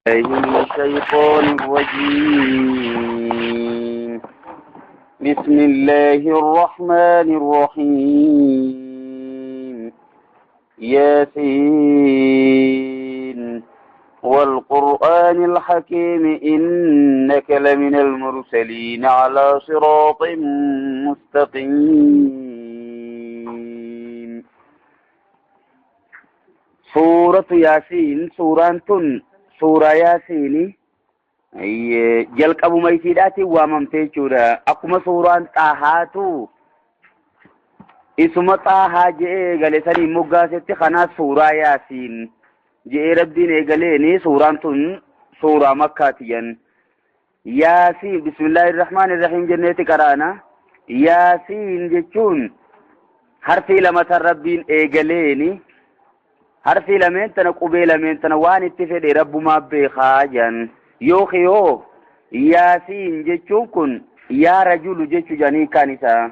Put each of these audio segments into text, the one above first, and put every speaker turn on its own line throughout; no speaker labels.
من الشيطان الرجيم. بسم الله الرحمن الرحيم. ياسين والقرآن الحكيم إنك لمن المرسلين على صراط مستقيم. سورة ياسين، سورة سورة ياسين jalqabuma isiidhaatiin waamamte jechuudha. Akkuma suuraan xaahaatu isuma xaahaa je'ee eegale saniin moggaasetti kanaas suuraa yaasiin je'ee rabbiin eegaleeni suuraan tun suuraa makkaati jan. Yaasiin bismillaahi irrahmaani irrahiim jenneeti qaraana. Yaasiin jechuun harfii lama tan rabbiin eegaleeni harfii lameen tana qubee lameen tana waan itti fedhe rabbumaa beekaa jan. Yookiin yaasiin jechuun kun yaa rajulu jechuu janii kan isaa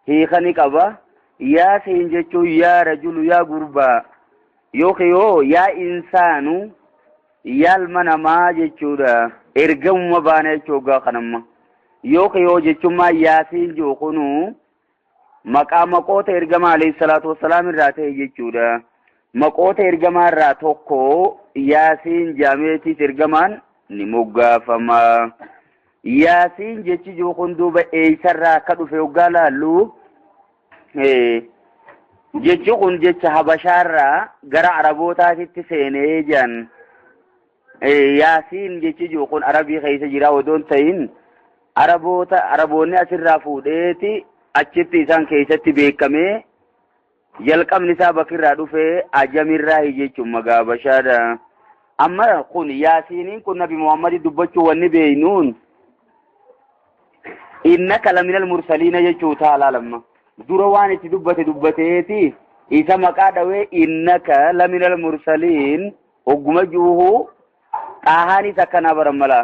hiikani qaba. Yaasiin jechuun yaa rajulu yaa gurbaa yookiin yaa insaanu yaa ilma namaa jechuudha. Ergamuma baana jechuu hoggaa kanamma. Yookiin jechuun yaasiin jiru kunuu maqaa maqoota ergamaa alayhi salaatu wassalaam irraa ta'e jechuudha. Maqoota ergamaa irraa tokko yaasiin jaameetiis ergamaan ni moggaafama. Yaasiin jechi jiru kun duuba eessarraa akka dhufe hoggaa laallu jechi kun jecha Habashaarraa gara Arabootaatitti seenee jiran. Yaasiin jechi jiru kun Arabii keessa jira odoo hin ta'in Araboonni asirraa fuudheeti achitti isaan keessatti beekamee jalqabni isaa bakkirraa dhufee ajamirraa jechuun maqaa Habashaadha. Amma kun yaasiiniin kun Nabi Muhammad dubbachuu wanni beeynuun innaka laminal mursaliina jechuu taala lamma. Dura waan itti dubbate dubbateeti isa maqaa dhawee innaka laminal mursaliin hogguma juuhu xaahaanis akkanaa baran mala.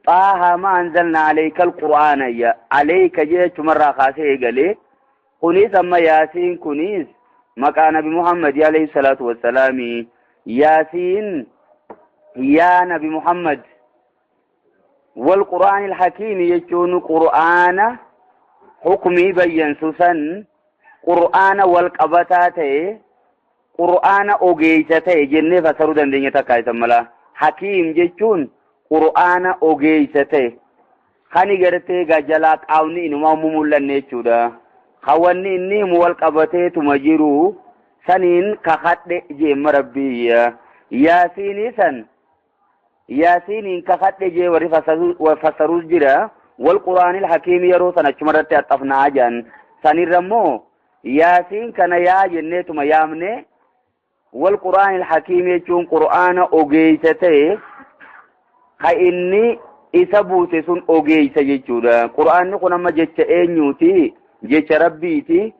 Xaahaa ma anzalna alayka alqur'aana ya alayka jechumarraa kaasee eegalee kunis amma yaasiin kunis maqaa Nabi Muhammad alayhi salaatu wassalaami. Yaasiin يا نبي محمد والقرآن الحكيم يجون قرآن حكمي بين سوسن قرآن والقبطات قرآن أوجيسته جنة فسرو دندنيا تكاي سملا حكيم يجون قرآن أوجيسته خاني غرتي غجلاك أوني إنما ممولن نيچودا خواني إني والقبطات مجرو سنين كخد جيم ربي ياسيني سن ياسين كخد جي ورفسروز جرا والقرآن الحكيم يرو سنة شمرت أطفنا جان سنرمو ياسين كان يا جنة ما يامني والقرآن الحكيم يجون قرآن أوجيسته خيني إسبوت سن أوجيسة يجودا قرآن نكون ما جت أنيوتي جت ربيتي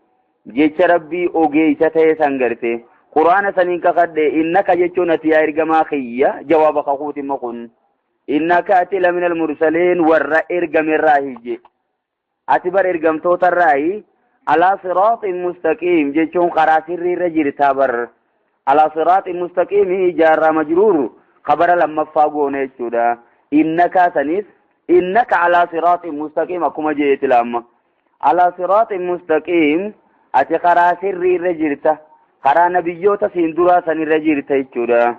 جت ربي أوجيسته سنجرته قرآن سنين كخد إنك جتون تيار جماخية جواب خخوت مقن إنك أتي لمن المرسلين والرئير جم الراهج أتبر إرجم توت الرأي على صراط مستقيم جتون قراسر رجل تابر على صراط مستقيم جار مجرور خبر لما فاقون يجودا إنك سنيس إنك على صراط مستقيم أكما جيت لما على صراط مستقيم أتي قراسر رجل تا karaa nabiyyoota siin duraa san irra jirta jechuudha.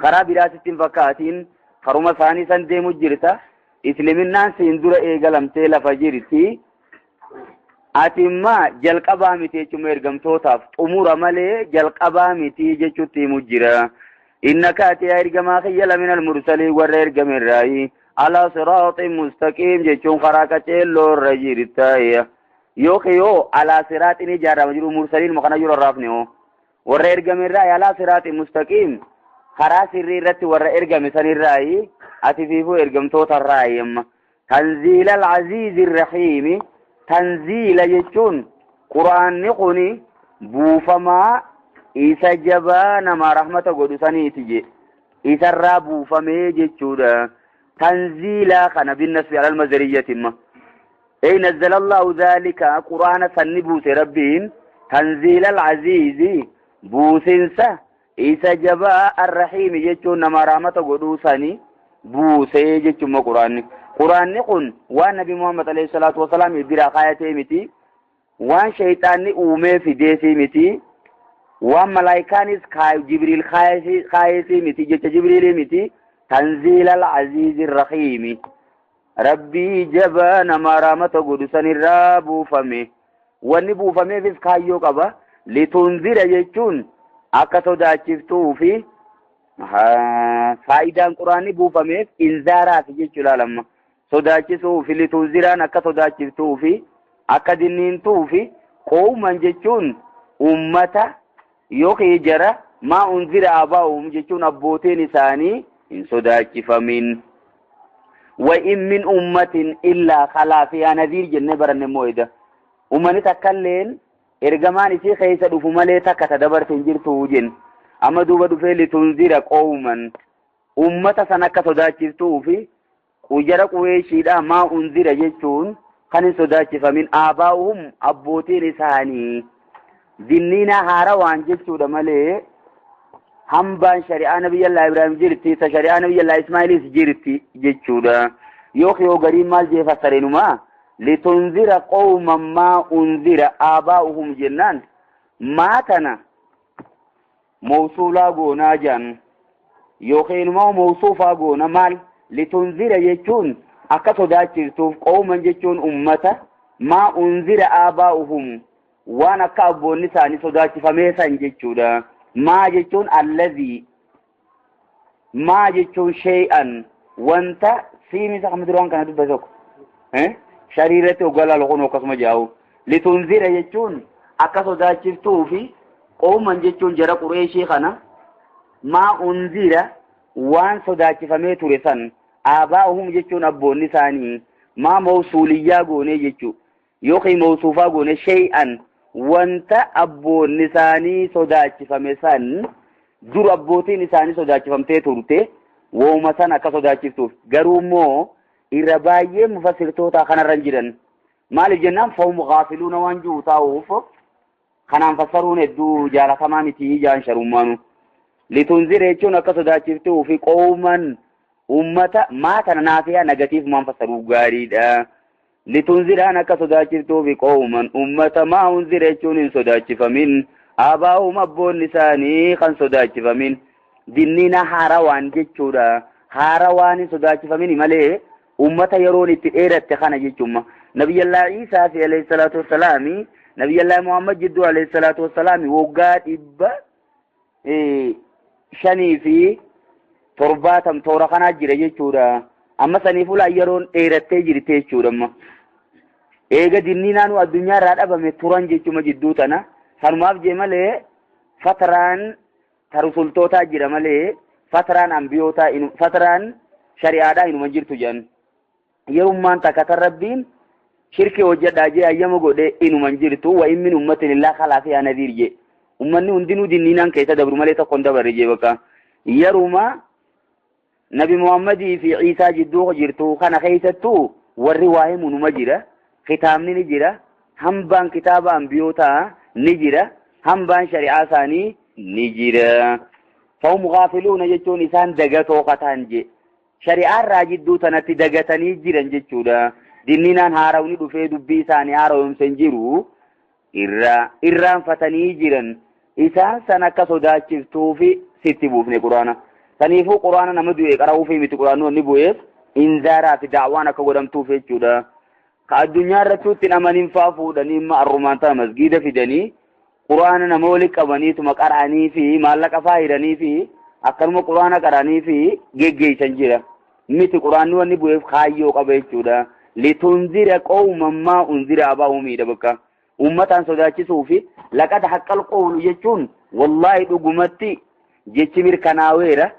Karaa biraatitti hin fakkaatiin karuma isaanii san deemu jirta. Isliminnaan siin dura eegalamtee lafa jirti. Ati immoo jalqabaa miti jechuun ergamtootaaf xumura malee jalqabaa miti jechuutti himu jira. Innaka ati yaa ergamaa kiyya laminal mursalii warra ergamerraayi alaa siraaxin mustaqiim jechuun karaa qaceelloo irra jirta. Yookiin alaa siraaxin ijaarama jiru mursaliin makana jiru raafne hoo warra ergame irraa alaa siraaxin mustaqiim karaa sirrii irratti warra ergame san irraayi ati fiifuu ergamtoota irraayi amma tanziila al-aziizi irrahiimi tanziila jechuun quraanni kuni buufamaa isa jabaa nama rahmata godhu saniiti je isarraa buufamee jechuudha. Tanziila kana binnasbi alal mazariyyati imma أي نزل الله ذلك قرآن سنبوس ربين تنزيل العزيز بوسنسة Isa jabaa arrahiimi jechuun nama rahmata godhuu sani buusee jechuudha quraanni. Quraanni kun waan Nabi Muhammad alayhi salaatu wasalaam biraa kaayatee miti. Waan shayxaanni uumee fideesii miti. Waan malaayikaanis Jibriil kaayesii miti jecha Jibriilii miti. Tanziila al-aziizi rahiimi. Rabbii jabaa nama rahmata godhu sanirraa buufame. Wanni buufameefis kaayyoo qaba. Litunzira jechuun akka sodaachiftuu fi faayidaan quraanni buufameef inzaaraaf jechuudha lamma. Sodaachisuu fi litunziraan akka sodaachiftuu fi akka dinniintuu fi qooman jechuun ummata yookiin jara maa unzira abaa'uum jechuun abbootiin isaanii hin sodaachifamin. Wa in min ummatin illaa khalaa fihaa nadhiir jennee baranne moo'ida. Ummanni takkalleen ergamaan isii keessa dhufu malee takka ta dabarte hin jirtu jenne. Amma duuba dhufee litunzira qooman ummata san akka sodaachiftuu fi jara Qureeshiidha maa unzira jechuun kan hin sodaachifamin aabaa'uhum abbootiin isaanii dinniina haarawaan jechuudha malee hambaan shari'aa nabiyyallaa Ibraahim jirti ta shari'aa nabiyyallaa Ismaa'iilis jirti jechuudha. Yookiin yoo gariin maal jee fassareenumaa litunzira qooman maa unzira aabaa'uhum jennaan maa tana mawsuulaa goonaa jedhan yookiin immoo mawsuufaa goona maal litunzira jechuun akka sodaachiftuuf qooman jechuun ummata maa unzira aabaa'uhum waan akka abboonni isaanii sodaachifamee san jechuudha. Maa jechuun allazii maa jechuun shay'an wanta siimisa kama duraan kana dubbate tokko shariirratti hoggaa laalu kun akkasuma jaa'u litunzira jechuun akka sodaachiftuu fi qooman jechuun jara Qureeshii kana maa unzira waan sodaachifamee ture san aabaa'uhum jechuun abboonni isaanii maa mawsuuliyyaa goonee jechuu yookiin mawsuufaa goone shay'an wanta abboonni isaanii sodaachifame san dur abbootiin isaanii sodaachifamtee turte wooma san akka sodaachiftuuf garuu immoo irra baay'ee mufassirtoota kanarra hin jiran maaliif jennaan fahum gaafiluuna waan jiru taa'uuf kanaan fassaruun hedduu jaalatamaa miti jaan sharummaanu. Litunzira jechuun akka sodaachiftuu fi qooman ummata maa tana naafiyaa nagatiif maan fassaruu gaariidha. Litunziraan akka sodaachiftuu fi qooman ummata maa unzira jechuun hin sodaachifamin abaa'uum abboonni isaanii kan sodaachifamin dinniina haarawaan jechuudha. Haarawaan hin sodaachifamin malee ummata yeroon itti dheeratte kana jechuudha. Nabiyyallaa Iisaa fi alayhi salaatu wassalaami Nabiyyallaa Muhammad jidduu alayhi salaatu wassalaami waggaa 570 toora kanaa jira jechuudha. Amma saniif ulaa yeroon dheerattee jirti jechuudha. Amma eega dinniinaanuu addunyaa irraa dhabame turan jechuudha jidduu tana. Sanumaaf jee malee fatraan tarusultootaa jira malee fatraan ambiyootaa fatraan shari'aadhaa inuma jirtu jedhan. Yerummaan takka tan rabbiin shirkii hojjedhaa jee hayyama godhee inuma jirtu wa in min ummatin illaa khalaa fihaa nadhiir jee. Ummanni hundinuu dinniinaan keessa dabru malee tokko hin dabarre jee bakka. Yeruma Nabi Muhammadii fi Iisaa jidduu jirtu kana keessattuu warri waa himu numa jira. Kitaabni ni jira. Hambaan kitaaba ambiyootaa ni jira. Hambaan shari'aa isaanii ni jira. Fahum gaafiluuna jechuun isaan dagatoo kataan jee. Shari'aa irraa jidduu tanatti dagatanii jiran jechuudha. Dinniinaan haarawni dhufee dubbii isaanii haara'umsa hin jiru irraanfatanii jiran. Isaan san akka sodaachiftuufi sitti buufne quraana. Saniifuu quraana nama du'e qara'uufi miti quraanni inni bu'eef inzaaraa fi daawwaan akka godhamtuuf jechuudha. Ka addunyaa irratti ittiin amanin faa fuudhanii imma arrumaan tana masgiida fidanii quraana nama walitti qabaniituma qara'anii fi maallaqa faa hiranii fi akkanuma quraana qara'anii fi geggeessan jira. Miti quraanni wanni bu'eef kaayyoo qaba jechuudha. Litunzira qawman maa unzira abaa'umiidha bakka. Uummataan sodaachisuu fi laqad haqqal qawlu jechuun wallaahi dhugumatti jechi mirkanaaweera.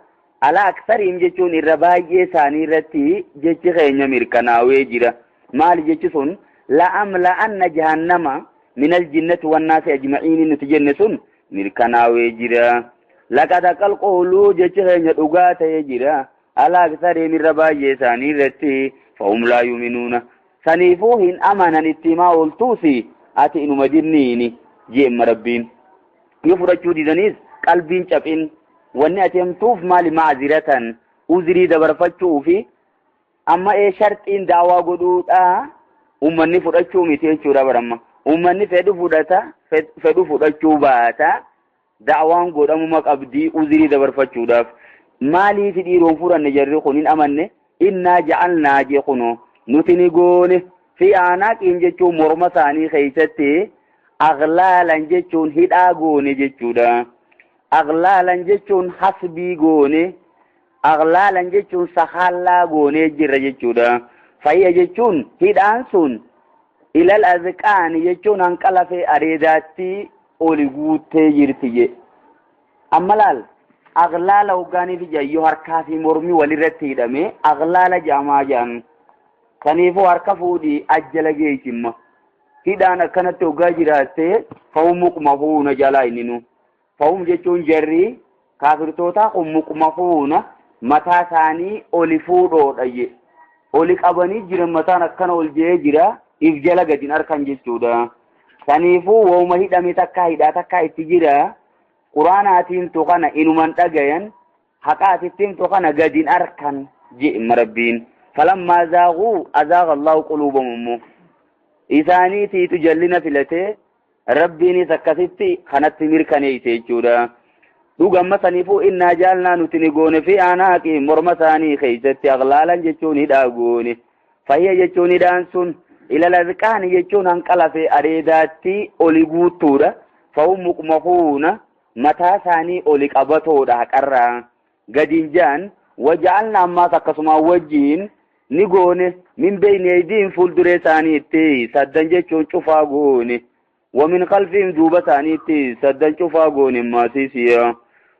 Alaa aksariin jechuun irra baay'ee isaanii irratti jechi keenya mirkanaawee jira. Maali jechi sun la'amla'anna jahannama minal jinnati wannaasi ajma'iin nuti jenne sun mirkanaawee jira. Laqad haqqal qawlu jechi keenya dhugaa ta'ee jira. Alaa aksariin irra baay'ee isaanii irratti fahum laa yu'minuuna. Saniifuu hin amanan itti himaa ooltuusi ati inuma dinniini jeemma rabbiin. Yoo fudhachuu didaniis Qalbiin caphin. Wanni ati himtuuf maali maaziratan uzrii dabarfachuu fi amma sharxiin daawaa godhuudha ummanni fudhachuu miti jechuudha baramma. Ummanni fedhu fudhata fedhu fudhachuu baata daawaan godhamuma qabdii uzrii dabarfachuudhaaf. Maaliif dhiiroon fudhanne jarri kun hin amanne innaa ja'alnaa jee kunoo nuti ni goone fi aanaaqiin jechuun morma isaanii keessatti aghlaalan jechuun hidhaa goone jechuudha. Aghlaalan jechuun hasbii goone, aghlaalan jechuun sakaallaa goonee jirra jechuudha. Fayya jechuun hidhaan sun ilal azqaani jechuun hanqa lafee areedaatti oli guuttee jirti je. Amma laal aghlaala hoggaanii fi jayyoo harkaa fi mormi walirratti hidhame aghlaala jaamaa jaan. Kaniifuu harka fuudhii ajjala geessimma. Hidhaan akkanatti hoggaa jiraattee fa'uu muqmahuuna jalaa inni nu. Fa'uum jechuun jarri kaafirtootaa kun muqmahuuna mataa isaanii oli fuudhoodha je. Oli qabanii jiran mataan akkana ol jee jira if jala gadin harkan jechuudha. Kaniifuu wooma hidhame takkaa hidhaa takkaa itti jira. Quraanaatiin tu kana inuman dhagayan haqaatittiin tu kana gadin harkan je rabbiin. Falammaa zaaguu azaaga Allahu quluubahum immoo. Isaaniitiitu jallina filatee rabbiinis akkasitti kanatti mirkaneeyse jechuudha. Dhugamma saniifuu innaa jaalnaa nuti ni goone fi anaaqi morma isaanii keessatti aghlaalan jechuun hidhaa goone. Fayya jechuun hidhaan sun ilal azqaani jechuun hanqa lafee areedaatti oli guuttuudha. Fa'uu muqmahuuna mataa isaanii oli qabatoodha haqarraa. Gadiin jaan waja'alna ammaas akkasuma wajjiin ni goone min beyni aydiin fuulduree isaaniitti saddan jechuun cufaa goone. ومن خلفهم دوبة ثانيتي سدن شوفا قون ما سيسيا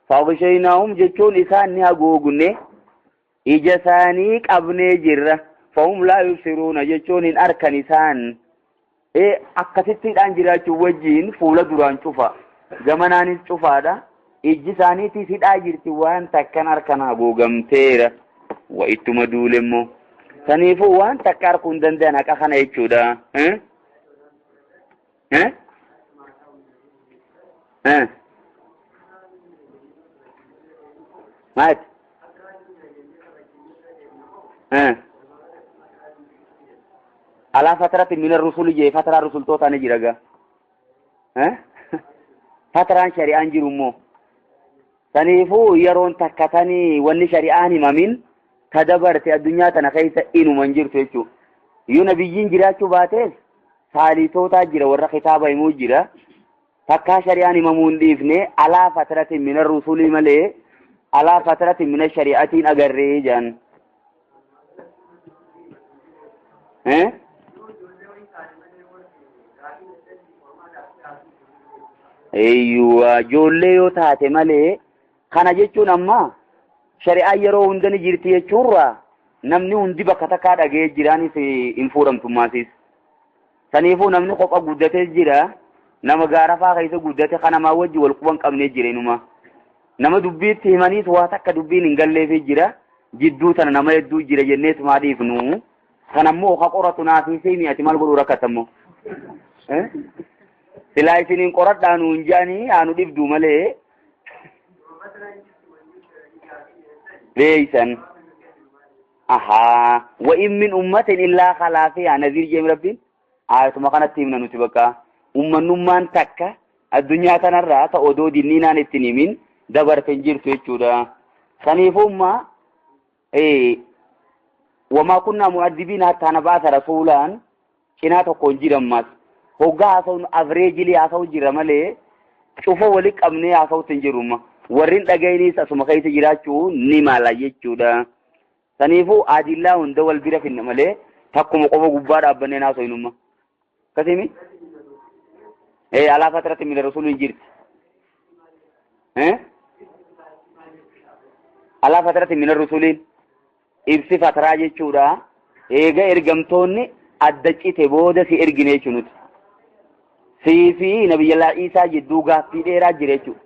فأغشيناهم جتشون إسان نهاقوقني إجا ثاني قبني جرة فهم لا يبصرون جتشون إن أركن إسان إيه أكستي الآن جراتشو وجين فولا دران شوفا زمنان شوفا دا إجا ثانيتي سيد آجرتي وان تكن أركن هاقوقم تيرا وإتما دولمو سنيفو وان تكاركون دندان أكخنا يتشو دا ها ها ها مات ها على فترة من الرسل جي فترة الرسل توتا نجرا ها فترة شريعان جرمو سنيفو يرون تكتني وني شريعان مامين تدبرت الدنيا تنخيس إنو منجر تيشو يو نبيين جراتشو باتيس saalitoota jira warra kitaaba himuu jira takkaa shari'aan himamuu hin dhiifne alaa fatratin min arrusulii malee alaa fatratin min shari'atiin agarree jedhan. Eeyyuwa ijoollee yoo taate malee kana jechuun amma shari'aan yeroo hunda ni jirti jechuurra namni hundi bakka takkaa dhagee jiraanis hin fuudhamtummaasiis. Saniifuu namni kopha guddatee jira nama gaara faa keessa guddate kanamaa wajji wal quban qabnee jira inuma. Nama dubbiitti himaniis waa takka dubbiin hin galleefii jira jidduu tana nama hedduu jira jennees maa dhiifnu. Kanammoo ka qoratu naafii ati maal godhuu rakkatammoo. Silaa isiniin qoradhaa nuun jedhanii aanu dhibduu malee. Beeysan. Ahaa wa in min ummatin illaa khalaa fiihaa naziir jeem rabbiin. Ayatuma kanatti himna nuti bakka ummannummaan takka addunyaa kanarraa ta odoo dinniinaan ittiin himin dabarte hin jirtu jechuudha. Saniifummaa wamaa kunnaa mu'addibiin hattaa nabaasa rasuulaan cinaa tokko hin jiran mas. Hoggaa haasa'uun avreejilii haasa'u jira malee cufa wali qabnee haasa'utti hin jirrumma. Warreen dhaga'iniis asuma keessa jiraachuu ni mala jechuudha. Saniifuu adillaa hunda wal bira finna malee takkuma qofa gubbaa dhaabbannee haasa'inumma. Kasimi? Alaa fatrati min rasuul hin jirti. Alaa fatrati min rasuuliin ibsi fatraa jechuudha. Eega ergamtoonni adda cite booda si ergine jechuudha nuti. Sii fi Nabiyyallaa Iisaa jidduu gaaffii dheeraa jira jechuudha.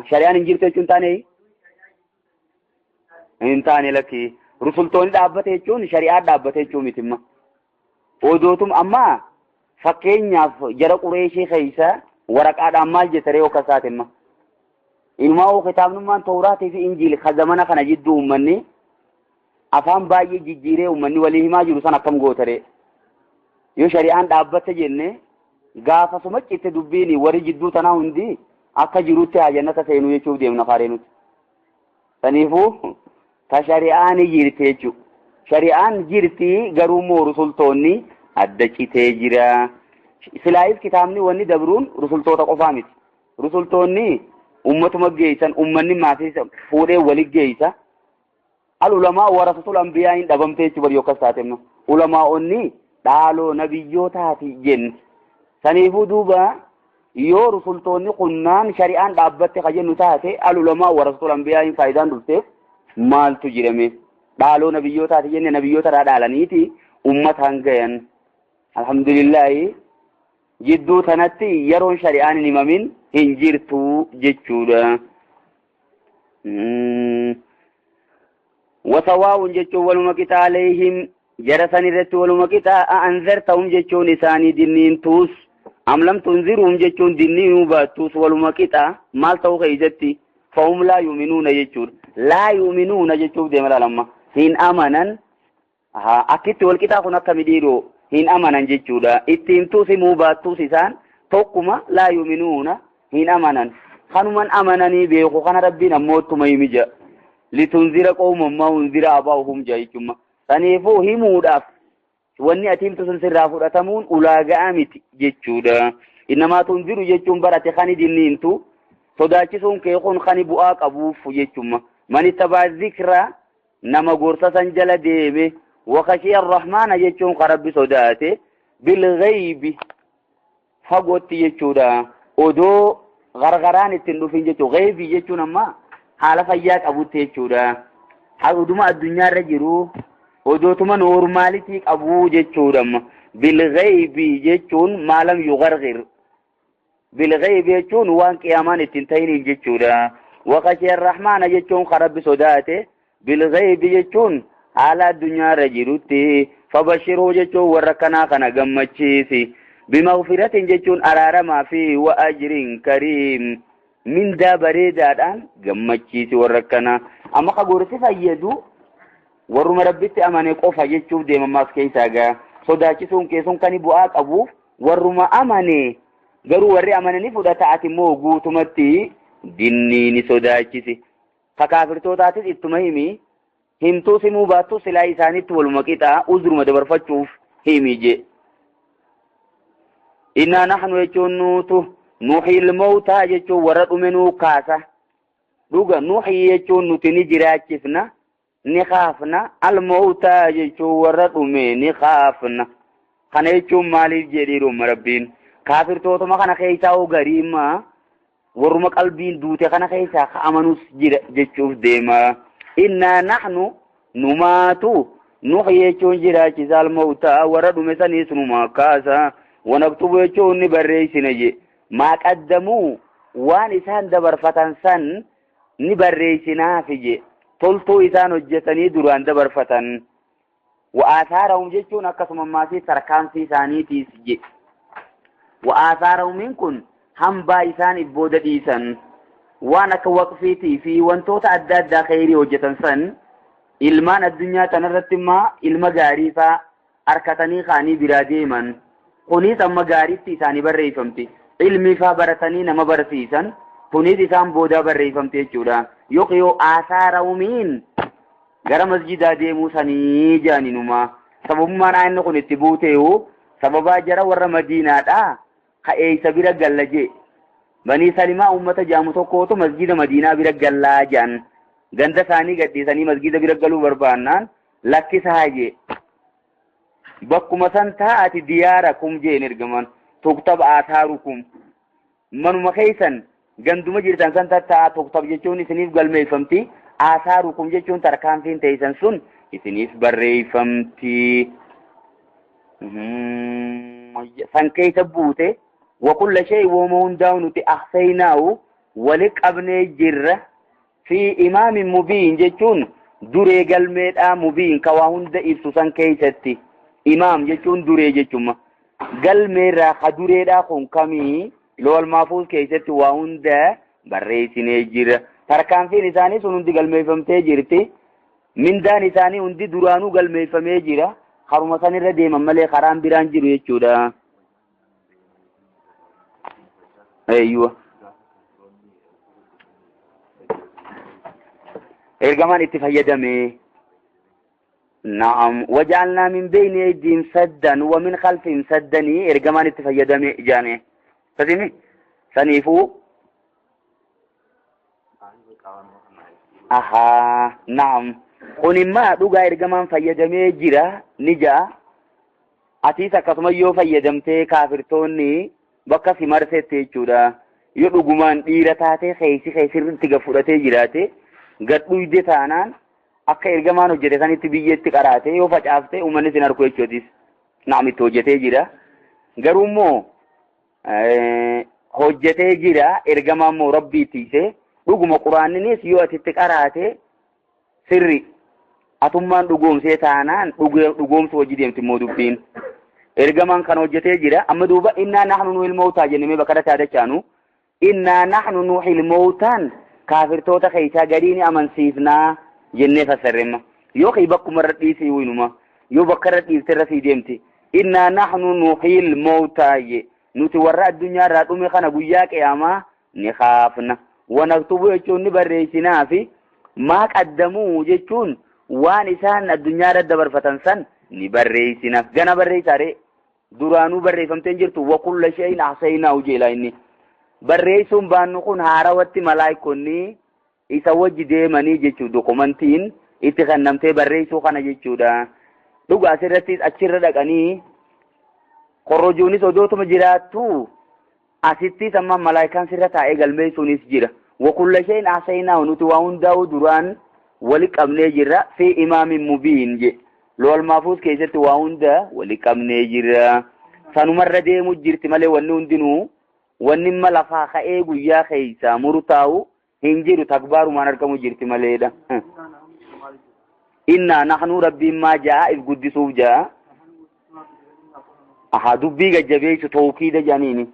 Shari'aan hin jirtu jechuun taane? Hin taane lakki. Rusultoonni dhaabbate jechuun shari'aan dhaabbate jechuu miti imma. Odootum amma Fakkeenyaaf jara Qureeshii keessa waraqaadhaan maal jettaree yookaan saatimma. Ilmaa kitaabnummaan Tawraatii fi Injiil ka zamana kana jidduu uummanni afaan baay'ee jijjiiree uummanni walii himaa jiru san akkam gootaree. Yoo shari'aan dhaabbatte jenne gaafa suma citte dubbiin warri jidduu tanaa hundi akka jirutti haa jannata seenuu jechuuf deemna faaree nuti. Saniifuu ta shari'aan jirti jechuudha. Shari'aan jirti garuu immoo rusultoonni adda citee jira. Silaayis kitaabni wanni dabruun rusultoota qofaa miti. Rusultoonni ummatuma geessan ummanni maatii fuudhee wali geessa. Al ulamaa warasatul anbiyaa hin dhabamte jechuudha bari yookas taate ulamaa'onni dhaaloo nabiyyootaati jenne. Saniifuu duuba yoo rusultoonni qunnaan shari'aan dhaabbatte ka jennu taate al ulamaa warasatul anbiyaa hin faayidaan dhufteef maaltu jedhame? Dhaaloo nabiyyootaati jenne nabiyyoota irraa dhaalaniiti ummataan gayan. Alhamdulillahi jidduu tanatti yeroon shari'aan hin himamin hin jirtu jechuudha. Wasawaa'uun jechuun waluma qixa alayhim jara san irratti waluma qixa anzartahum jechuun isaanii dinniintuus am lam tunziruhum jechuun dinniinuu baattuus waluma qixa maal ta'uu keessatti fahum laa yu'minuuna jechuudha. Laa yu'minuuna jechuuf deema laalamma hin amanan akkitti wal qixaa kun akka midhiiroo hin amanan jechuudha. Itti himtuus himuu baattuus isaan tokkuma laa yu'minuuna hin amanan. Kanuman amananii beeku kana rabbiin ammoo ittuma himi jedha. Litunzira qawman maa unzira abaa'uhum jedha jechuudha. Saniifuu himuudhaaf wanni ati himtu sun sirraa fudhatamuun ulaagaa miti jechuudha. Innamaa tunziru jechuun barate kani dinniintu sodaachisuun kee kun kani bu'aa qabuuf jechuudha. Man ittabaa zikra nama gorsa san jala deeme وخشي الرحمن يجون قرب صداته بالغيب فقوت يجودا ودو غرغران التندفين جتو غيبي يجون أما حالة فياك أبو تيجودا حالة الدنيا رجلو ودو تما نورمالتي أبو جتودا بالغيب يجون ما لم يغرغر بالغيب يجون وان قيامان التنتين جتودا وخشي الرحمن يجون قرب صداته بالغيب يجون على الدنيا رجلتي فبشره جتو وركنا خنا غمچيسي بمغفرة جتون أرار ما فيه وأجر كريم من دا بريدادان غمچيسي وركنا أما قغورسي فيدو ورم ربيت أماني قفا جتو ديما ماس كيساغا صداچسون كيسون كاني بؤاك أبوف ورم أماني غرو وري أماني فدتاعتي مو غوتمتي دينيني صداچسي فكافرتوتاتي اتمهمي himtuu simuu baattuu silaa isaanitti waluma qixaa uzruma dabarfachuuf himi je. Innaa nahnu jechuun nuutu nuhil mawtaa jechuun warra dhume nuu kaasa. Dhuga nuhii jechuun nuti ni jiraachifna ni kaafna al mawtaa jechuun warra dhume ni kaafna. Kana jechuun maaliif jedhiiruma rabbiin kaafirtootuma kana keessaa hoo gariima warruma qalbiin duute kana keessaa ka'amanus jira jechuuf deema. إنا نحن نماتو نحيي جراچ الموتى ورد مسني سنما كاسا ونكتب يچون نبريسنجي ما قدموا وان إسان دبر فتن سن نبريسنا فيجي تلتو إسان هجتني دران دبر فتن وآثارهم جچون أكسم ما في تركان في ثاني تيسجي وآثارهم منكن هم با إسان إبودة إسان waan akka waqfiitii fi wantoota adda addaa khayrii hojjetan san ilmaan addunyaa tanarratti immoo ilma gaarii faa harkatanii kaanii biraa deeman kunis amma gaariitti isaanii barreeffamti ilmi faa baratanii nama barsiisan kunis isaan boodaa barreeffamti jechuudha yookiin yoo aasaara'umiin gara masjidaa deemuu sanii jaaninuma sababummaan inni kun itti buuteewu sababaa jara warra madiinaadhaa ka'eessa bira galla jee Bani Salima ummata jaamu tokkootu masjida Madiinaa bira gallaa jaan ganda isaanii gadhiisanii masjida bira galuu barbaannaan lakkisaa jee bakkuma san taa'ati diyaarakum jeen ergaman tuktab aataarukum manuma keessan ganduma jirtan san taa'aa tuktab jechuun isiniif galmeeffamti aataarukum jechuun tarkaanfiin teessan sun isiniif barreeffamti san keessa buute وكل شيء ومون داون أحصيناه ولقبني جرة في إمام مبين جتون دري قلمي مبين كواهن دا إبسوسان كيستي إمام جتون دري جتون Galmeerraa kadureedhaa kun kamii? Lawal Mahfuuz keessatti waa hunda barreessinee jira. Tarkaanfiin isaanii sun hundi galmeeffamtee jirti. Mindaan isaanii hundi duraanuu galmeeffamee jira. Karuma sanirra deeman malee karaan biraan jiru jechuudha. Eeyyuwa. Ergamaan itti fayyadame. Na'am. Waja'alnaa min bayni aydiihim saddan wa min khalfihim saddanii ergamaan itti fayyadame jaane. Kasimi? Saniifuu. Ahaa. Na'am. Kun immoo dhugaa ergamaan fayyadamee jira ni ja'a. Atiis akkasuma yoo fayyadamtee kaafirtoonni bakka si marsetti jechuudha. Yoo dhugumaan dhiira taatee keessi keessirritti gad fudhatee jiraate gad dhuyde taanaan akka ergamaan hojjete sanitti biyyeetti qaraate yoo facaafte uummanni sin arku jechuutis. Naam itti hojjetee jira. Garuu immoo hojjetee jira ergamaan immoo rabbii tiise dhuguma quraanninis yoo atitti qaraate sirri atummaan dhugoomsee taanaan dhugoomsu hojii deemti immoo dubbiin. Ergamaan kan hojjetee jira. Amma duuba innaa nahnu nuhil mawtaa jennee bakka irratti yaadachaanu. Innaa nahnu nuhil mawtaan kaafirtoota keessaa gadii ni amansiifnaa jennee fassarreemma. Yookiin bakkuma irra dhiisii winuma. Yoo bakka irra dhiifte irra sii deemti. Innaa nahnu nuhil mawtaa nuti warra addunyaa irraa dhume kana guyyaa qiyaamaa ni kaafna. Wanaktubu jechuun ni barreessinaa fi maa qaddamuu jechuun waan isaan addunyaa irra dabarfatan san ni barreessina. Gana barreessaare duraanuu barreeffamtee jirtu wa kulla shay'in ahsaynaahu jeela inni. Barreessuun baannu kun haarawatti malaayikonni isa wajji deemanii jechuudha. Dokumentiin itti kennamtee barreessuu kana jechuudha. Dhugaa asirrattis achirra dhaqanii korrojuunis odootuma jiraattu asittis amma malaayikaan sirra taa'ee galmeessuunis jira. Wa kulla shay'in ahsaynaahu nuti waa hundaa'uu duraan wali qabnee jirra fi imaamin mubiin je. Lawal Mahfuuz keessatti waa hunda wali qabnee jirra. Sanumarra deemu jirti malee wanni hundinuu wanni imma lafaa ka'ee guyyaa keessa murtaa'u hin jiru takbaarumaan argamu jirti maleedha. Innaa nahnu rabbiin maa ja'a if guddisuuf ja'a. Aha dubbii gajjabeessu tawkiida jedhaniini.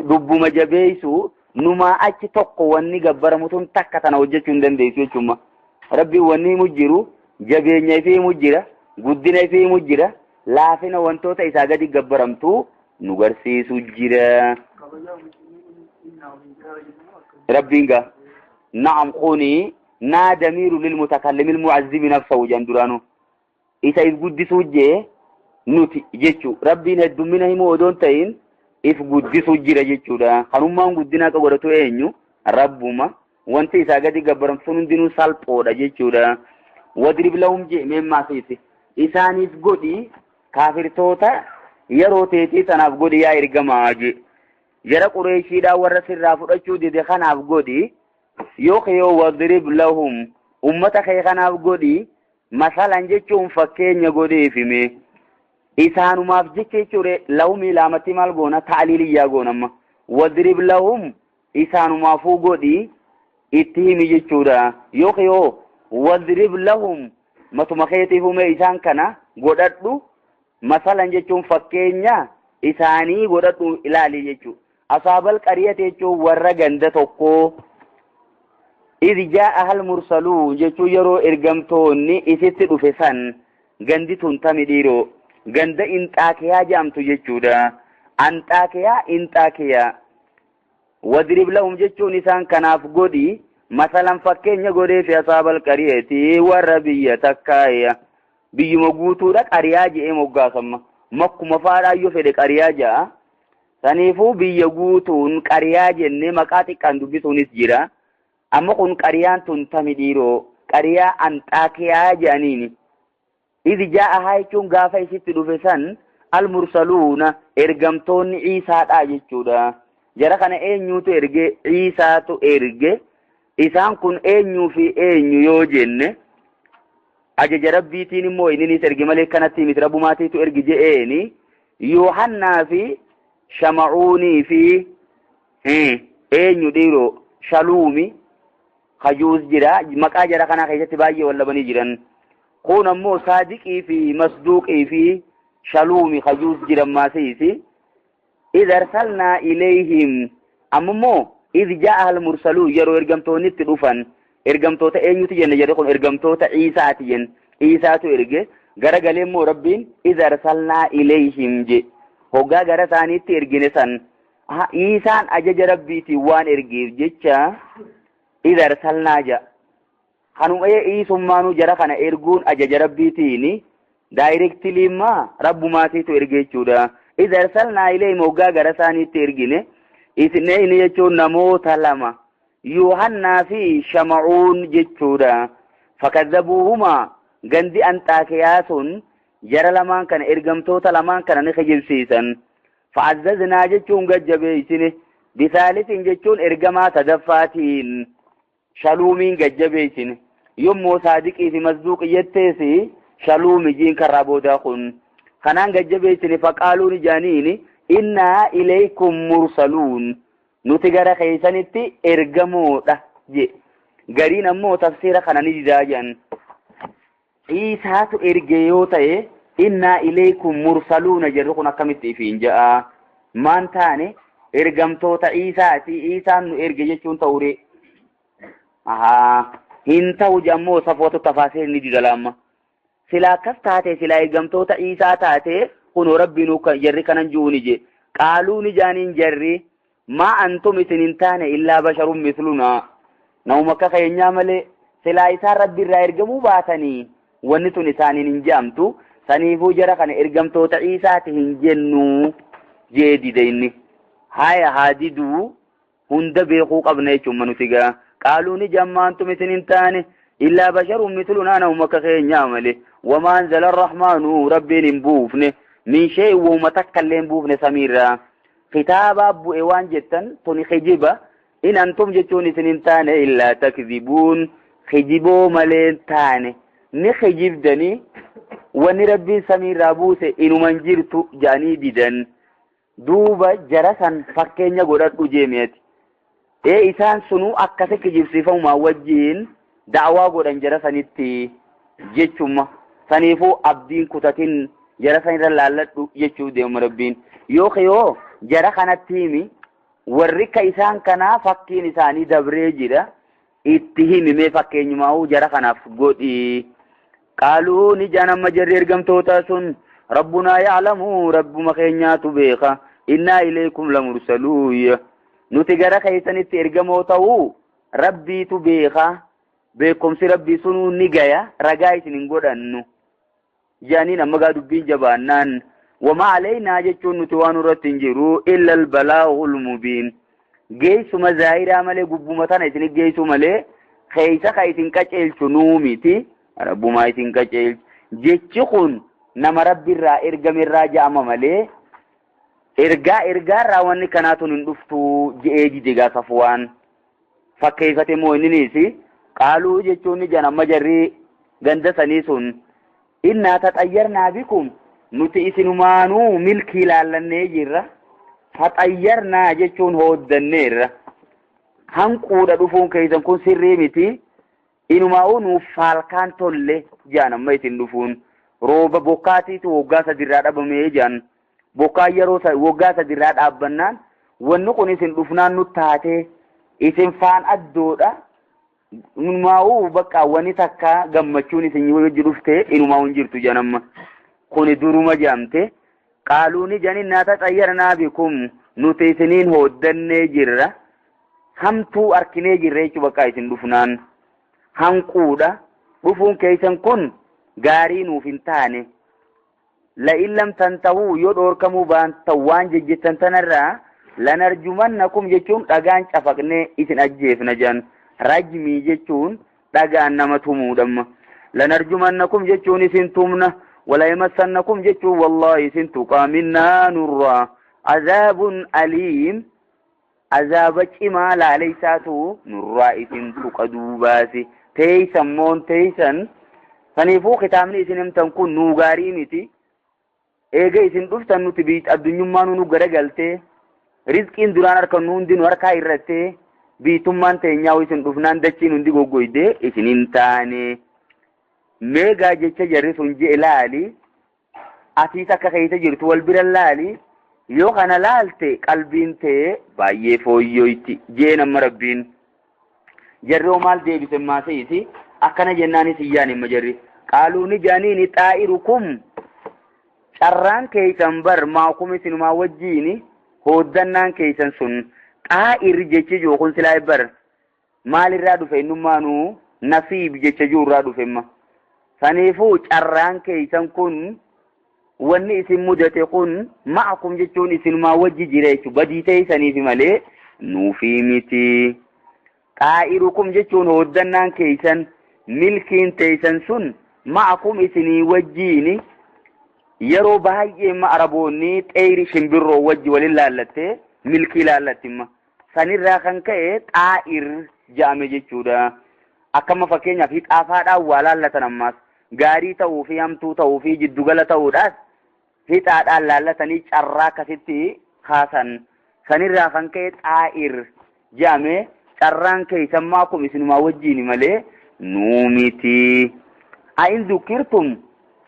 Dubbuma jabeessu numaa achi tokko wanni gabbaramu tun takka tana hojjechuu hin dandeessu jechuudha. Rabbiin wanni himu jiru jabeenya ifii himu jira guddina ifii himu jira laafina wantoota isaa gadi gabbaramtu nu garsiisu jira. Rabbiin gaa na'am kuni naa damiiru lilmutakallimil mu'azzimi nafsahu jedhan duraanuu isa if guddisuu jee nuti jechuu rabbiin heddummina himuu odoon ta'in if guddisuu jira jechuudha. Kanummaan guddina akka godhatu eenyu rabbuma wanti isaa gadi gabbaramtu sun hundinuu salphoodha jechuudha. Wadrib lahum jee meemmaasiiti isaaniif godhi kaafirtoota yeroo teetii sanaaf godhi yaa ergamaa jee. Jara Qureeshiidhaa warra sirraa fudhachuu dide kanaaf godhi yookiin yoo wadrib lahum ummata kee kanaaf godhi masalan jechuun fakkeenya godheefime. Isaanumaaf jecha jechuudha lahumii laamatti maal goona ta'liiliyyaa goona amma wadrib lahum isaanumaafuu godhi itti himi jechuudha. Yookiin yoo wadrib lahum matuma keetiif ume isaan kana godhadhu masalan jechuun fakkeenya isaanii godhadhu ilaali jechuudha. Asaabal qariyati jechuun warra ganda tokkoo idh jaa'a al mursaluun jechuun yeroo ergamtoonni isitti dhufe san gandi tun tami dhiiroo ganda Inxaakiyaa jedhamtu jechuudha. Anxaakiyaa Inxaakiyaa. Wadrib lahum jechuun isaan kanaaf godhi masalan fakkeenya godhee fi asaabal qariyati warra biyya takkaaya biyyuma guutuudha qariyaa je'ee moggaasamma makkuma faadhaa yoo fedhe qariyaa ja'a. Saniifuu biyya guutuun qariyaa jennee maqaa xiqqaan dubbisuunis jira. Amma kun qariyaan tun tami dhiiroo qariyaa Anxaakiyaa jedhaniini. Idh jaa'ahaa jechuun gaafa isitti dhufe san al-mursaluuna ergamtoonni Iisaadhaa jechuudha. Jara kana eenyuutu erge? Iisaatu erge. Isaan kun eenyuu fi eenyu yoo jenne ajaja rabbiitiin immoo inninis erge malee kanatti miti rabbumaatiitu erge je'eeni. Yohannaa fi Shamacuunii fi eenyu dhiiroo Shaluumi kajuus jira. Maqaa jara kanaa keessatti baay'ee wallabanii jiran. Kun ammoo Saadiqii fi Masduuqii fi Shaluumi kajuus jiran maasiisi. Idh arsalnaa ilayhim ammoo idh jaa'a al-mursaluun yeroo ergamtoonni itti dhufan ergamtoota eenyutu jenne jedhe kun ergamtoota Iisaati jenne Iisaatu erge gara galee immoo Rabbiin idh arsalnaa ilayhim je hoggaa gara isaaniitti ergine san Iisaan ajaja Rabbiitiin waan ergeef jecha idh arsalnaa ja kanuma Iisummaanuu jara kana erguun ajaja Rabbiitiin daayirektilii immaa Rabbumaatiitu erge jechuudha. Idh arsalnaa ilayhim hoggaa gara isaaniitti ergine isneyni jechuun namoota lama Yohannaa fi Shama'uun jechuudha. Fakadzabuuhumaa gandi Anxaakiyaa sun jara lamaan kana ergamtoota lamaan kana ni kijibsiisan. Fa'azzaznaa jechuun gajjabeessine bisaalisin jechuun ergamaa sadaffaatiin Shaluumiin gajjabeessine. Yommuu saadiqii fi masduuqi jetteesi Shaluumi jiin karraa boodaa kun kanaan gajjabeessine faqaaluun ijaaniini innaa ilaykum mursaluun nuti gara keessanitti ergamoodha je. Gariin ammoo tafsiira kana ni didaa jedhan. Iisaatu erge yoo ta'e innaa ilaykum mursaluuna jedhu kun akkamitti ifiin ja'a. Maan taane ergamtoota Iisaati Iisaan nu erge jechuun ta'ure. Ahaa hin ta'u ammoo safoota tafaasiir ni dida laamma. Silaa akkas taate silaa ergamtoota Iisaa taate kunoo Rabbiin jarri kanan ji'uuni je. Qaaluuni jaaniin jarri maa antum isin hin taane illaa basharun mislunaa. Namuma akka keenyaa malee silaa isaan Rabbi irraa ergamuu baatanii wanni tun isaaniin hin je'amtu. Saniifuu jara kana ergamtoota Iisaati hin jennu jee dide inni. Haya haa diduu hunda beekuu qabna jechuun nuti gaa. Qaaluuni jamma antum isin hin taane illaa basharun mislunaa namuma akka keenyaa malee. Wamaa anzala arrahmaanu Rabbiin hin buufne min shay'in wahuma takka illee hin buufne samiirraa. Kitaabaa bu'e waan jettan tuni kijiba in antum jechuun isin hin taane illaa takzibuun kijiboo malee hin taane ni kijibdanii wanni Rabbiin samiirraa buuse inuman jirtu jedhanii didan. Duuba jara san fakkeenya godhadhu jeemiyati. Isaan sunuu akkasi kijibsiifamumaa wajjiin da'awaa godhan jara sanitti jechuma. Saniifuu abdiin kutatin jara sanirra laalladhu jechuu deemu Rabbiin. Yoo jara kanatti himi warri ka isaan kanaa fakkiin isaanii dabree jira itti himi mee fakkeenyumaa'uu jara kanaaf godhi. Qaaluu ni jaan amma jarri ergamtoota sun Rabbunaa ya'lamu Rabbuma keenyaatu beeka innaa ilaykum lamursaluun nuti gara keessanitti ergamoo ta'uu Rabbiitu beeka beekumsi Rabbii sunuu ni gaya ragaa isin hin godhannu jaaniin amma gaa dubbiin jabaannaan wamaa alaynaa jechuun nuti waan irratti hin jiru illa albalaagul mubiin geessuma zaahiraa malee gubbuma tana isin geessu malee keessa ka isin qaceelchu nuu miti Rabbumaa isin qaceelchu jechi kun nama Rabbiirraa ergamerraa ja'ama malee ergaarraa wanni kanaatun hin dhuftu je'ee dide gaa Safwaan fakkeeffate moo inniniis qaaluu jechuun ni jan amma jarri ganda sanii sun innaa taxayyarnaa bikum nuti isinumaanuu milkii laallannee jirra taxayyarnaa jechuun hooddanneerra hanquudha dhufuun keessan kun sirrii miti inumaa'uu nuuf faalkaan tolle jaan amma isin dhufuun rooba bokkaatiitu waggaa sadirraa dhabamee jaan bokkaan yeroo waggaa sadirraa dhaabbannaan wanni kun isin dhufnaan nu taatee isin faan addoodha inumaa'uu bakka wanni takka gammachuun isin wajji dhuftee inumaa'uu hin jirtu jaan amma kuni duruma jaamte qaaluuni janin naa taxayyarnaa bikum nuti isiniin hooddannee jirra hamtuu arkinee jirra jechuu bakka isin dhufnaan hanquudha dhufuun keessan kun gaarii nuuf hin taane la'in lam tantahuu yoo dhoorkamuu baantan waan jejjettan tanarraa lanarjumannakum jechuun dhagaan cafaqnee isin ajjeefna jedhan rajmii jechuun dhagaan nama tumuudhamma lanarjumannakum jechuun isin tumna walayamassannakum jechuun wallaahi isin tuqaa minnaa nurraa azaabun aliim azaaba cimaa laaleysaatu nurraa isin tuqa duubaasi teeysan moon teeysan saniifuu kitaabni isin himtan kun nuu gaarii miti eega isin dhuftan nuti biit addunyummaa nu garagaltee rizqiin duraan harkannu hundi nu harkaa irrattee biitummaan teenyaa isin dhufnaan dachiin hundi goggoydee isin hin taane meegaa jecha jarri sun je ilaali Atiis akka keessa jirtu wal bira laali. Yoo kana laalte qalbiin tee baay'ee fooyyoyti jee nama Rabbiin. Jarri hoo maal deebise maasa'isi akkana jennaanis iyyaan himma jarri. Qaaluu ni jaaniini xaa'irukum carraan keeysan bar maakum isinumaa wajjiini hooddannaan keeysan sun xaa'ir jechi jiru kun silaa bar maalirraa dhufe innummaanuu nasiib jecha jiru irraa dhufe imma. Saniifuu carraan keeysan kun wanni isin mudate kun ma'akum jechuun isinumaa wajji jira jechuudha. Badii teeysaniif malee nuufii miti. Xaa'irukum jechuun hooddannaan keeysan milkiin teeysan sun ma'akum isinii wajjiini yeroo baay'ee ma Araboonni xeeyri shimbirroo wajji waliin laallattee milkii laallatti imma. Sanirraa kan ka'e xaa'ir jedhame jechuudha. Akkama fakkeenyaaf hixaafaadhaan waa laallatan ammaas gaarii ta'uu fi hamtuu ta'uu fi jiddugala ta'uudhaas hixaadhaan laallatanii carraa akkasitti kaasan. Sanirraa kan ka'e xaa'ir jedhame carraan keeysan maakum isinumaa wajjiini malee nuu miti. A'in dukkirtum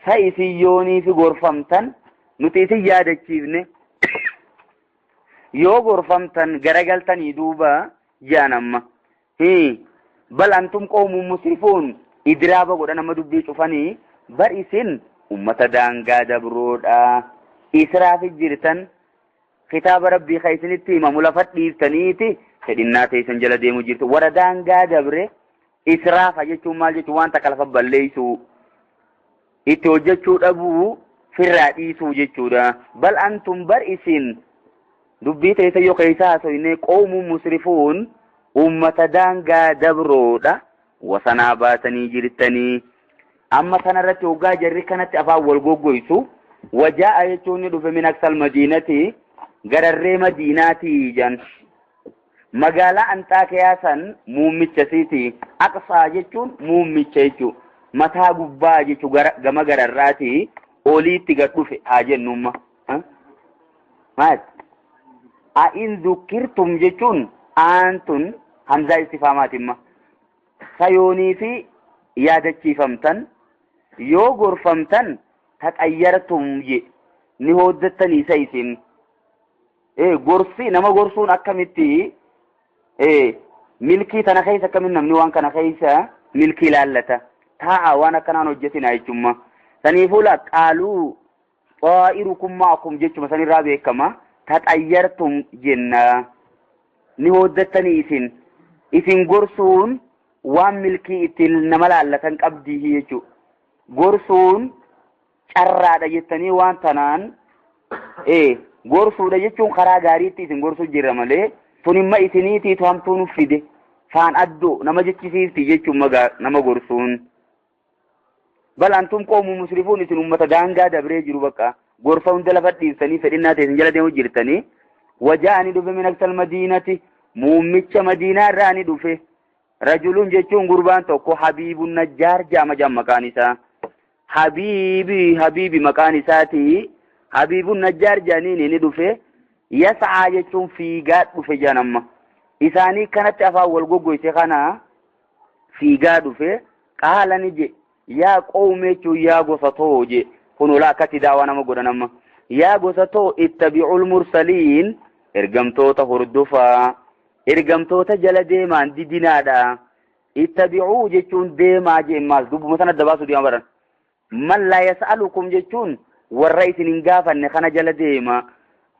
sa isin yoonii fi gorfamtan nuti isin yaadachiifne yoo gorfamtan garagaltanii duuba jedhan amma. Bal antum qawmun musrifuun idraaba godhan amma dubbii cufanii bar isin ummata daangaa dabroodha. Israafi jirtan kitaaba Rabbii ka isinitti himamu lafa dhiiftaniiti fedhinnaa teessan jala deemu jirtu. Warra daangaa dabre israafa jechuun maal jechuun waan takka lafa balleessuu itti hojjechuu dhabuu firraa dhiisuu jechuudha. Bal antum bar isin dubbii teessan yoo keessa haasofne qawmun musrifuun ummata daangaa dabroodha. Wasanaa baatanii jirtanii. Amma kanarratti hoggaa jarri kanatti afaan wal goggoysu. Wajaa'a jechuun ni dhufe min aksal madiinati gararree madiinaatii jan. Magaalaa Anxaakiyaa san muummicha siiti. Aqsaa jechuun muummicha jechuudha. Mataa gubbaa jechuun gama gararraati oliitti gad dhufe haa jennumma. Maal? A'in dukkirtum jechuun aantun hamzaa istifaamaatimma. Sayoonii fi yaadachiifamtan yoo gorfamtan taxayyartum je ni hooddattanii isa isin. Gorsi nama gorsuun akkamitti milkii tana keessa akkamitti namni waan kana keessa milkii laallata. Taa'a waan akkanaan hojjetina jechuudha. Saniifuu la qaaluu xaa'irukum ma'akum jechuma sanirraa beekama. Taxayyartum jenna ni hooddattanii isin. Isin gorsuun waan milkii ittiin nama laallatan qabdii jechuudha. Gorsuun carraadha jettanii waan tanaan gorsuudha jechuun karaa gaariitti isin gorsuu jirra malee tunimma isiniitiitu hamtuu nuuf fide faan addoo nama jechisiifti jechuun nama gorsuun. Bal antum qawmun musrifuun isin ummata daangaa dabree jiru bakka gorsa hunda lafa dhiiftanii fedhinnaa ta'e isin jala deemu jirtanii. Wajaa'anii dhufe min aksal madiinati muummicha madiinaa irraa ni dhufe. Rajulun jechuun gurbaan tokko Habiibun Najjaar jaama jaam maqaan isaa. Habiibi Habiibi maqaan isaati. Habiibun Najjaar jaaniin ni dhufe. Yas'aa jechuun fiigaa dhufe jaan amma. Isaanii kanatti afaan wal goggoyse kana fiigaa dhufe. Qaala ni je yaa qawmi jechuun yaa gosa too je kun olaa akkatti daawaa nama godhan amma. Yaa gosa too ittabi'ul mursaliin ergamtoota hordofaa. Ergamtoota jala deemaan didinaadha. Ittabi'uu jechuun deemaa jeen maal dubbuma sana adda baasuu deemaa baran. Man laa yas'alukum jechuun warra isin hin gaafanne kana jala deema.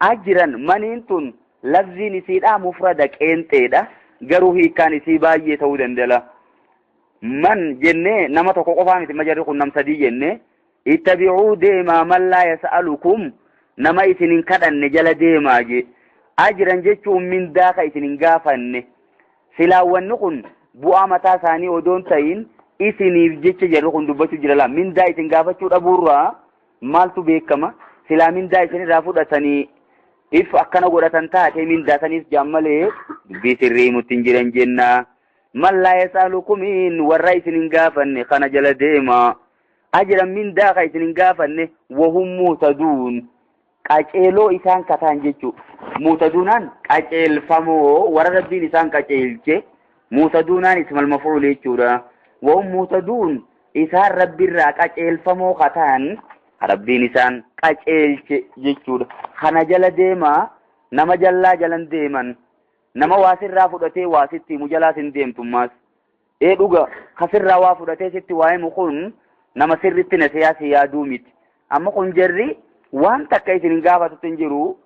Ajiran maniin tun lafziin isiidhaa mufrada qeenxeedha. Garuu hiikkaan isii baay'ee ta'uu danda'a. Man jennee nama tokko qofaa miti majarri kun nam sadii jennee ittabi'uu deemaa man laa yas'alukum nama isin hin kadhanne jala deemaa jee. Ajiran jechuun mindaa ka isin hin gaafanne. Silaawwanni kun bu'aa mataa isaanii odoon ta'in isiniif jecha jarri kun dubbachuu jira laa. Mindaa isin gaafachuu dhabuurraa maaltu beekama? Silaa mindaa isin irraa fudhatanii if akkana godhatan taate mindaa saniif jaan malee dubbii sirrii himutti hin jiran jenna. Man laa yas'alukumiin warra isin hin gaafanne kana jala deema. Ajiran mindaa ka isin hin gaafanne wahum muhtaduun. Qaceeloo isaan kataan jechuudha. Muhtaduunaan qaceelfamoo warra Rabbiin isaan qaceelche muhtaduunaan ismal maf'uul jechuudha. Wahum muhtaduun isaan Rabbirraa qaceelfamoo kataan Rabbiin isaan qaceelche jechuudha. Kana jala deemaa nama jallaa jalan deeman nama waa sirraa fudhatee waa sitti himu jalaas hin deemtummaas. Ee dhuga kasirraa waa fudhatee sitti waa himu kun nama sirritti na siyaasa yaaduu miti. Amma kun jarri waan takka isin hin gaafatutti hin jiru,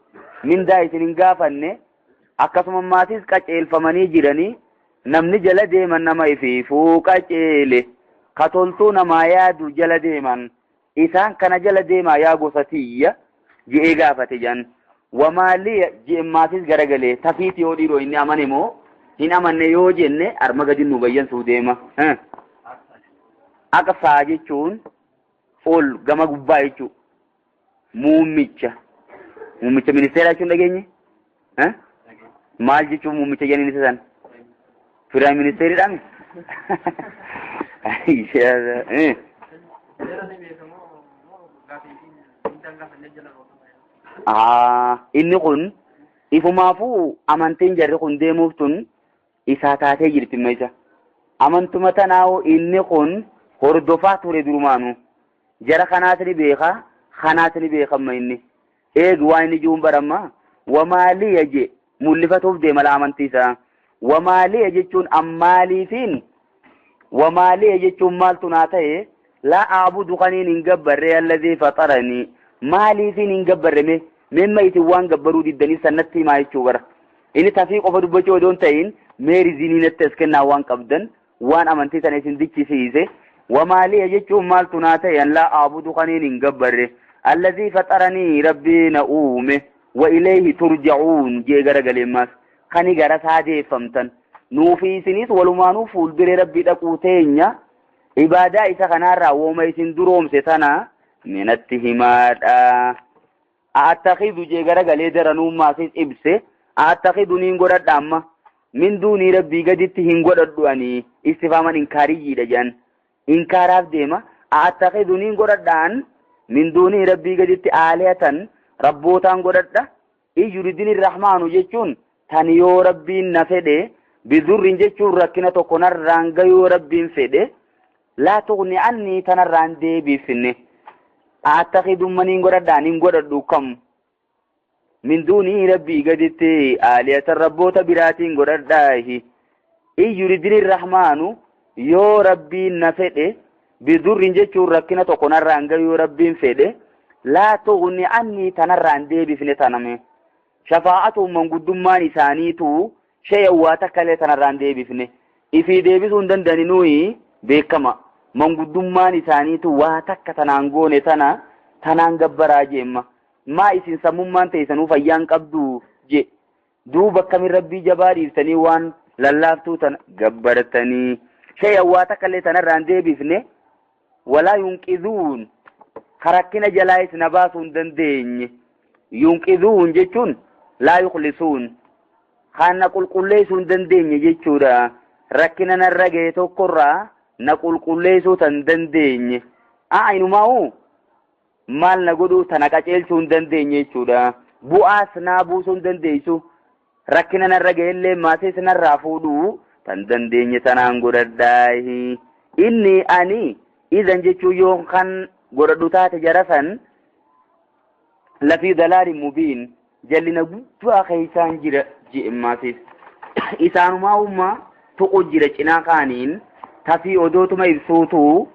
mindaa isin hin gaafanne, akkasuma maatis qaceelfamanii jiranii namni jala deeman nama ifiifuu qaceele ka toltuu namaa yaadu jala deeman isaan kana jala deemaa yaa gosa tiyya je'ee gaafate jan. Wamaaliya je'e maatis garagalee tafiiti yoo dhiiroo inni amane moo hin amanne yoo jenne arma gadi nu bayyansuu deema. Aqsaa jechuun ol gama gubbaa jechuu muummicha muummicha ministeeraa jechuun dhageenye maal jechuun muummicha jedhaniin isa san piraayim ministeeridhaami. Inni kun ifumaafuu amantiin jarri kun deemuuf tun isaa taatee jirti isa. Amantuma tanaa'u inni kun hordofaa ture durumaanu. Jara kanaas ni beeka, kanaas ni beekamma inni. Eegi waan inni jiruun baramma. Wamaaliya je mul'ifatuuf deema laa amantii isaa. Wamaaliya jechuun ammaaliifiin wamaaliya jechuun maaltu naa ta'e laa aabudu kaniin hin gabbarre alladhii faxaranii maaliifiin hin gabbarre mee meemma isin waan gabbaruu diddanii sannatti himaa jechuu bara. Inni tafii qofa dubbachuu odoon ta'in mee rizinii natti as kennaa waan qabdan waan amantii sana isin dichisiise. Wamaaliya jechuun maaltu naa ta'e an laa aabudu kaniin hin gabbarre alladhii faxaranii rabbii na uume wa ilayhi turja'uun jee garagaleemmaas kani gara isaa deeffamtan nuufi isinis walumaanuu fuulduree rabbii dhaquu teenya ibaadaa isa kanaarraa wooma isin duroomse tana minatti himaadha. A'attakidu jee garagalee daranuummaasis ibse a'attakidu niin godhadha amma min duunii rabbii gaditti hin godhadhu ani istifaaman inkaariyyiidha jedhan inkaaraaf deema a'attakidu niin godhadhaan min duunii rabbii gaditti aalihatan rabbootaan godhadha iyyuridini rahmaanu jechuun tan yoo rabbiin na fedhe bidurrin jechuun rakkina tokko narraan gayuu rabbiin fedhe laa tuqni anni tanarraan deebifne a'attakidu niin godhadhaan hin godhadhu kam min duunii rabbii gaditti aalihatan rabboota biraatiin godhadhaahi iyyuridini rahmaanu yoo rabbiin na fedhe bidurrin jechuun rakkina tokko narraan gayuu rabbiin fedhe laa tuqni anni tanarraan deebifne taname shafaa'atu manguddummaan isaaniitu shay'an waa takka illee tanarraan deebifne ifii deebisuu hin danda'ani nuyi beekama manguddummaan isaaniitu waa takka tanaan goone tana tanaan gabbaraa jeemma maa isin sammummaan teessanuu fayyaan qabdu je duuba akkamin rabbii jabaa dhiiftanii waan lallaaftuu tana gabbartanii shay'an waa takka illee tanarraan deebifne walaa yunqizuun karakkina jalaayis na baasuu hin dandeenye yunqizuun jechuun laa yukhlisuun kan na qulqulleessuu hin dandeenye jechuudha. Rakkina narra ga'e tokkorraa na qulqulleessuu tan dandeenye. Inumaa'u maal na godhuu tana qaceelchuu hin dandeenye jechuudha. Bu'aas naa buusuu hin dandeessu. Rakkina narra ga'ellee maasees narraa fuudhuu tan dandeenye tanaan godhadhaahi. Inni ani idan jechuun yoo kan godhadhu taate jara san lafii dalaalin mubiin jallina guddaa keessaan jira je'emmaasiif. Isaanumaa ummaa tuqu jira cinaa kaaniin tafii odootuma ibsuutu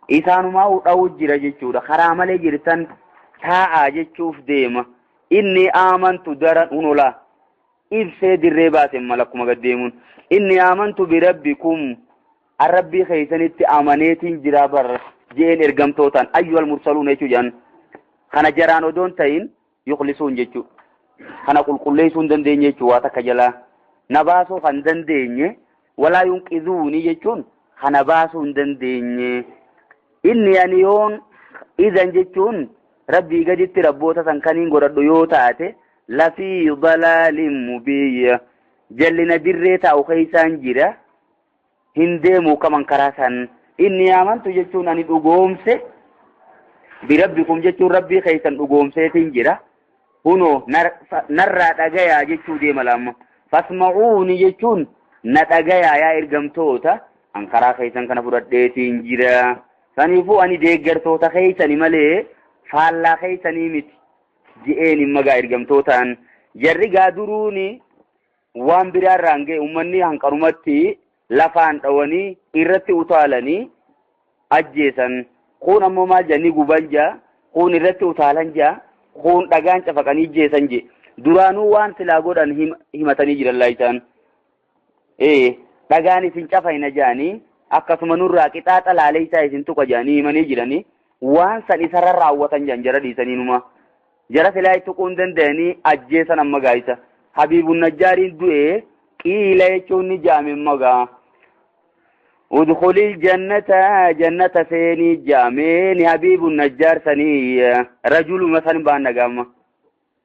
isaanumaa dha'u jira jechuudha. Karaa malee jirtan taa'aa jechuuf deema. Inni aamantu daran unola ibsee dirree baase mala akkuma gaddeemuun. Inni aamantu birabbikum arrabbii keessanitti amaneetiin jira bar je'een ergamtootaan ayyuhal mursaluun jechuu jedhan. Kana jaraan odoon ta'in yukhlisuun jechuu. Kana qulqulleessuu hin dandeenye jechuu waa takka jalaa. Na baasuu kan dandeenye walaa yunqizuuni jechuun kana baasuu hin dandeenye. Inni ani yoon idan jechuun rabbii gaditti rabboota san kaniin godhadhu yoo taate lafii dalaalin mubiyya jallina dirree taa'u keessaan jira hin deemu kaman karaa san. Inni amantu jechuun ani dhugoomse birabbikum jechuun rabbii keessan dhugoomseetiin jira. Hunoo narraa dhagayaa jechuu deema lamma. Fasma'uuni jechuun na dhagayaa yaa ergamtoota an karaa keessan kana fudhadheetiin jira. Saniifuu ani deeggartoota keeysani malee faallaa keeysanii miti je'een hin magaa ergamtootaan. Jarri gaa duruuni waan biraarraan ga'e ummanni hanqarumatti lafaan dhawanii irratti utaalanii ajjeesan. Kun ammoo maal jedhanii guban jaa, kun irratti utaalan jaa, kun dhagaan cafaqanii ajjeesan je. Duraanuu waan silaa godhan himatanii jiran laayitaan. Dhagaan isin cafayna jaanii akkasuma nurraa qixaaxa laaleessaa isin tuqa jaanii himanii jiranii waan san isarra raawwatan jaan jara dhiisanii numa. Jara silaa tuquu hin danda'anii ajjeesan amma gaayisa. Habiibun Najjaariin du'ee qiila jechuun ni jaame magaa. Udkhulil jannata jannata seenii jaameen Habiibun Najjaar sanii rajuluma san baan dhagaama.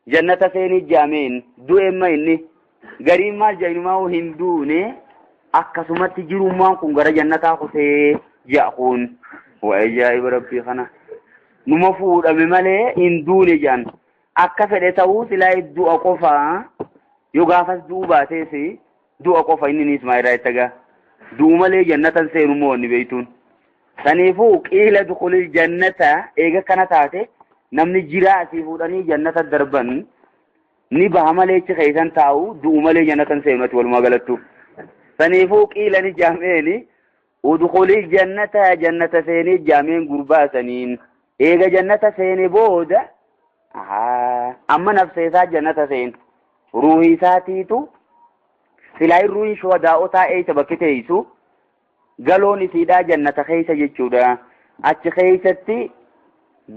Jannata seenii jaameen du'e ma inni gariin maal jedhanumaa hin duune akkasumatti jirummaan kun gara jannataa kutee ja'a kun wa ajaa'iba rabbii kana numa fuudhame malee hin duune jedhan akka fedhe ta'uu silaa du'a qofaa yoo gaafas du'uu baatees du'a qofa inni ni Ismaa'ilaa itti gaa du'u malee jannatan seenu moo inni beeytuun saniifuu qiila dukhulil jannata eega kana taate namni jiraa asii fuudhanii jannata darban ni baha malee achi keessan taa'u du'u malee jannatan seenu ati walumaa galattu. Saniifuu qiila ni jaameeni udkhulil jannata jannata seenii jaameen gurbaa saniin eega jannata seene booda amma nafsa isaa jannata seen ruuhii isaatiitu silaa ruuhiin shuhadaa'otaa eessa bakki teessu galoon isiidhaa jannata keessa jechuudha. Achi keessatti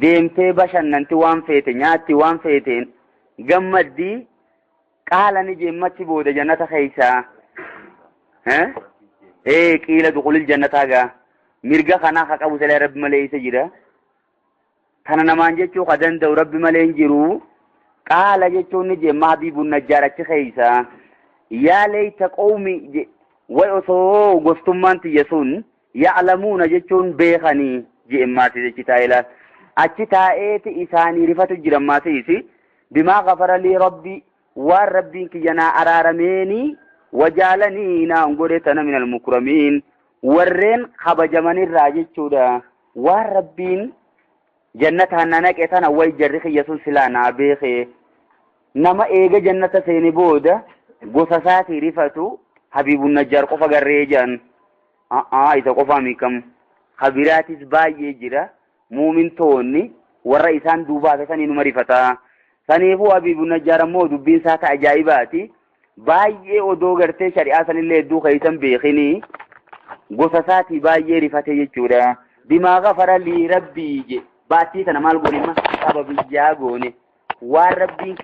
deemtee bashannanti waan feete nyaatti waan feeteen gammaddii qaala ni jeemmachi booda jannata keessaa. Qiila dukhulil jannataa gaa mirga kanaa ka qabu silaa rabbi malee isa jira. Kana namaan jechuu ka danda'u rabbi malee hin jiru. Qaala jechuun ni jeemma Habiibun Najjaar achi keessaa. Yaa leeyta qawmi way osoo gostummaan tiyya sun ya'lamuuna jechuun beekanii je'emmaasi jechi taa'ee laal. Achi taa'eeti isaanii rifatu jiran maasiisi. Bimaa ghafara lii rabbi waan rabbiin kiyya naa araarameenii wajaalanii naan godhe tana minal mukramiin warreen kabajamanirraa jechuudha. Waan rabbiin jannataan na naqe tana way jarri kiyya sun silaa naa beekee nama eega jannata seene booda gosa isaatii rifatu Habiibun Najjaar qofa garree jedhan. Isa qofaa miikam. Kabiraatis baay'ee jira. Muumintoonni warra isaan duubaa sanii numa rifataa. Saniifuu Habiibun Najjaar ammoo dubbiin isaa ta ajaa'ibaati. Baay'ee odoo gartee shari'aa sanillee hedduu keessan beekinii gosa isaatii baay'ee rifate jechuudha. Bimaa ghafara lii rabbii je baattii tana maal goone amma saba biyyaa goone waan rabbiin